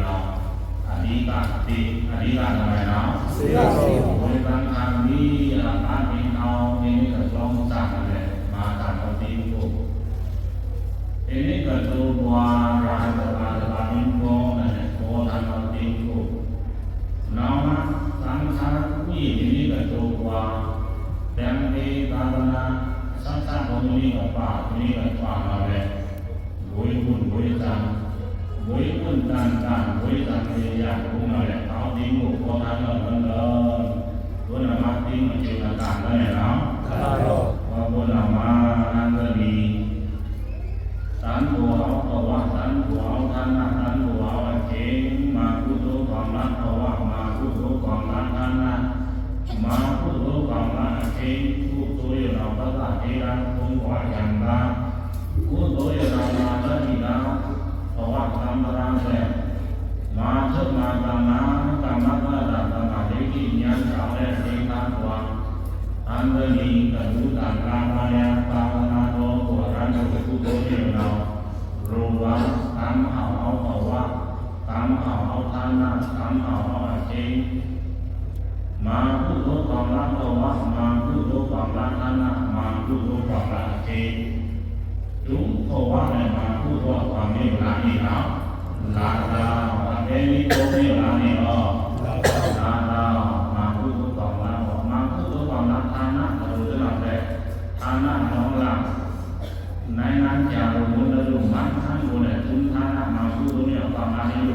နီၤ အဓိက အဓိက နၤလဲၣ်နီၤ ဝေသင်ခါမီး အသးမီးဟဝ် မီးကကျီုံးစၢင်နၤလဲၣ် မၤတၢ်မီးသင်ႏကို တနံၤကတိၤကွာ ရဟန်းတစ်ပါးတစ်ပါးမီးကောင်းနၤလဲၣ် ဘောဓမ္မသင်ႏကို နဝ်မး သင်ခါမီး တနံၤကတိၤကွာ သင်ပေသာသနာ သတ်သတ် တနံၤကပာ် တနံၤကပာ်နၤလဲၣ် ဝေးဝုၼ်ႈဝေးသင် ဝေးဝုၼ်ႈတန်တန် ဝေးသင်တေယၢၼ်ဝုၼ်ႈနၤလဲၣ် သင်ႏသင်ႏကို ဘောဓမ္မသင်ႏလၢ ဝေးနဝ်မး သင်ႏမကဵုနတၢ်နၤလဲၣ်နီၤ ဝေးနဝ်မး နန်းကလီ တန်ဖိုးဟဝ် သဝ တန်ဖိုးဟဝ် ဌာန တန်ဖိုးဟဝ် အကျိုး မၤကုသိုလ်း ကွၢင်လၢတ်ႈ သဝ မၤကုသိုလ်း ကွၢင်လၢတ်ႈ ဌာန မၤကုသိုလ်း ကွၢင်လၢတ်ႈ အကျိုး ကုသိုလ်း ယဝ်ႉ ပသး ထေရ ဘုံဘဝ ယံသၢ ကုသိုလ်း ယဝ်ႉ မၤတတ်ႉတိလႃး သဝ သံဃာ လႄႈ မၤသ့မၤတန်နၤ ကမ္မတ္တသမ္မာဒိဋ္ဌိ ညါသဝ်းလႄႈ သင်္ခါရဝႃႇ ဟံၣ်တနံၤ ကဒုးတၢ်လၢ်မႃးလႄႈ သာသနာတော် ကိုယ်ရန်သူ ကုသိုလ်မျိုး ရောဝါ တမ်းဟောက်အောင် ဘဝ တမ်းဟောက်အောင် ဌာန တမ်းဟောက်အောင် အကျင့် မဟာကုသိုလ် ပၢင်လၢ ဘဝ မဟာကုသိုလ် ပၢင်လၢ ဌာန မဟာကုသိုလ် ပၢင်လၢ အကျင့် တုဘဝ လႄႈ မဟာကုသိုလ် ပၢင်လၢ မီးလၢနံၤလၢ် လၢ်တၢ် အပေနံၤ တုမီးလၢနံၤလၢ် လၢ်တၢ် မဟာကုသိုလ် ပၢင်လၢ မဟာကုသိုလ် ပၢင်လၢ ဌာန တလူတၢ်လၢ် ဌာန နောင်လၢ် နိုင်ငံခြားကို မွတ်တလူ မန်းဟန်ကိုလည်း သုန်းဌာန မဟာကုသိုလ်မျိုး ပၢင်လၢနံၤလၢ်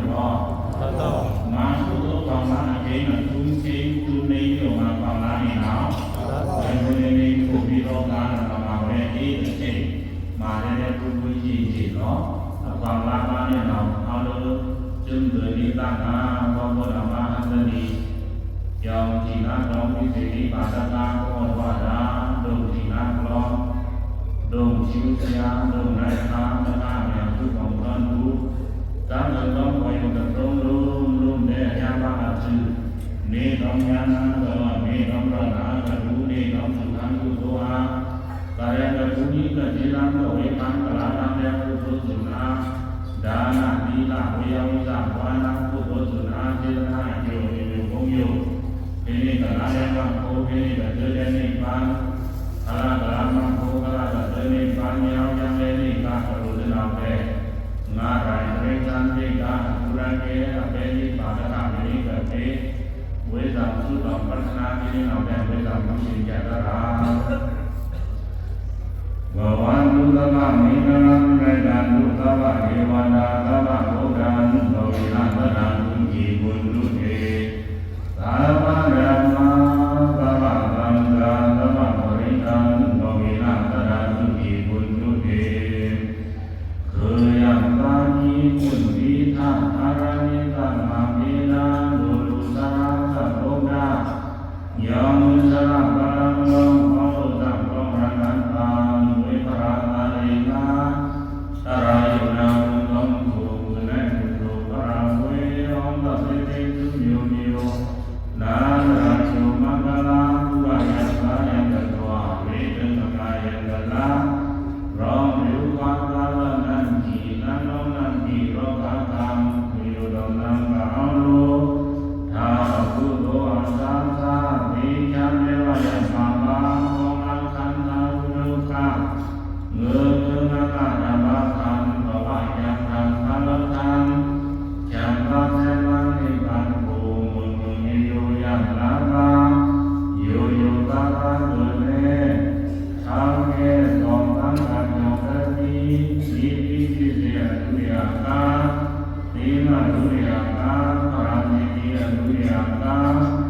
မဟာကုသိုလ် ပၢင်လၢ အကျင့် သုန်းကျင့် သုန်းလၢမျိုး ပၢင်လၢနံၤလၢ် ဘယ်လိုလဲ ကိုဗစ်ရောဂါ မပါဘဲ အေးချမ်း မၤရဲ ပူပူကြည်ကြည်နော် အပၢင်လၢ်မၤရဲနော် အားလုံး ကျိုးတွေ လေးစားတာ ဘုရား ဟံၣ်တနံၤ ရောင်ခြည်နာ တောင်ခြည်စေတီ ဘာသာစကား ပေါ်ထွက်တာ ဒုံခြည်နာ ကလော ဒုံခြည်စရာ ဒုံလိုက်ခါ တခါ အများစု ပေါင်းစပ်မှု တန်းစုံပေါင်း ခေါ်ယူသဖြုံး လူလူနဲ့ ကြားပါအစု နေတောင်များနာ ကလော နေတောင်ရနာ ကလူ နေတောင်စု ထမ်းကုသိုလ်အား သာယာကပူနည်းက ကျေးဇူးတော်ဝေဖန် ကလၢတမ်းတဲ့ ကုသိုလ်စုများ ဒါန သီလ ဝေယဝိဇ္ဇာ ဘာဝနာ ကုသိုလ်စုများ စေတနာအကျိုး မျိုးမျိုးပုံမျိုး ဒီနေ့က လမ်းလျှောက်မှ ကိုယ် ဒီနေ့က တွေ့တဲ့ နိဗ္ဗာန် အလကလမကို ကလက တွေ့ နိဗ္ဗာန် ရောက်ရန် နိဗ္ဗာန် ကလူးတဲ့နောက်ပဲ ငါးတိုင် တိရစ္ဆာန် တိတ်တာ အထူးရန်ကဲ အပဲ နိဗ္ဗာန် တခါ မနည်းကပဲ ဝေဇံ သုတောင် ပတ္ထနာ ဒီနေ့နောက်တဲ့ ဝေဇံ မုရှင်ကြတာ भवन्तु सब्बमङ्गलं रक्षन्तु सब्बदेवता सब्बभूतानुभावेन सदा सुखी भवन्तु ते। सब्बधर्मा सब्बसङ्घा सब्बपरित्तानुभावेन सदा सुखी भवन्तु ते। คืออย่างตากีคุณที่ท่านอารานิสมาเมนาดูดูสาราสะโลกา ယွန်သူစရာပလံငွေ အလိုသံကွန်ရန်တန် ဝေဖရာသရေနာ တရာယုဏာမုံကောင်းသူ သူနဲ့သူတို့ ပရာဝေ အောင်သဖြင့် သူမျိုးမျိုး နာသရာယုမင်္ဂလာ သူရယံသာယံတထွာ ဝေဒမကယံတလာ ရောင်ယူပါသာလနံ နံလောနံ ရောဂါကံ သူယုဒံနံ ကအလို ဒါအကုသိုလ်အစားစား သေချာနေပါရမှာပါ ကောင်းရာခံစားမှုဒုက္ခ ငိုငိုငါငါတပါခံ ဘဝရံခံစားလောက်ခံ ချမ်းသာစဲမနိဗ္ဗာန်ကို မုံမုံယူယူရလာပါ ယူယူသာသာကိုယ်နဲ့ ထောင်ကဲ့သို့ သံဃာကျော်သက်ပြီး ဒီပစ္စည်းတွေ အလူရကား သီမလူရကား ပရာဇီတိအလူရကား